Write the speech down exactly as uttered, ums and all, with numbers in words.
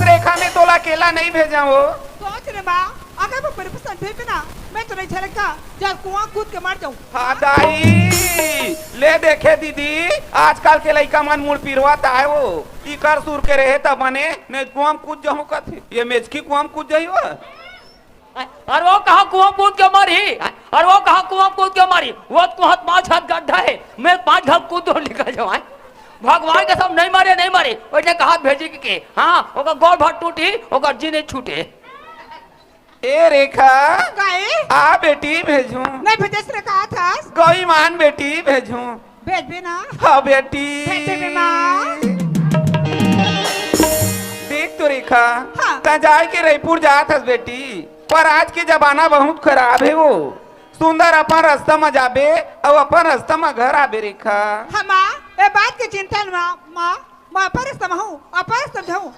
रेखा, मैं तोला अकेला नहीं भेजा हो। सोच रे माँ, अगर वो परिपसंद भेज ना, मैं तो नहीं झलकता, जल कुआं कूद के मर जाऊं। हाँ दाई, ले देखे दीदी, आजकल के लइका मन मुड़ पिरवा ताय वो। इकर सुर के रहे त बने, नहीं कुआं कूद जाऊं कथे। ये मेचकी कुआं कूद जाई वो। अरे वो कहाँ कुआं कूद के मरी? अरे वो कहाँ कुआं कूद के मरी? वो तो कुआं पाँच हाथ गड्ढा है, मैं पाँच हाथ कूद और निकल जाऊं। भगवान के सब नहीं मरे, नहीं मरे, उसने कहा भेजी के, हाँ, ओकर गोड़ भर टूटी, ओकर जी नहीं छूटे। ए रेखा, काहे? आ बेटी भेजूं। नहीं भेजे से कहा था। गई मान बेटी भेजूं। भेजबे ना। हाँ बेटी। भेजबे माँ। देख तो रेखा, हाँ। तैं जाए के रईपुर जात हस बेटी, पर आज के जमाना बहुत खराब है वो। सुंदर अपन रास्ता म जाबे, अउ अपन रास्ता म घर आबे रेखा। हाँ माँ, ए बात के चिंता न माँ, माँ, मैं अपन रास्ता म हूँ, अपन रास्ता म जाऊँ,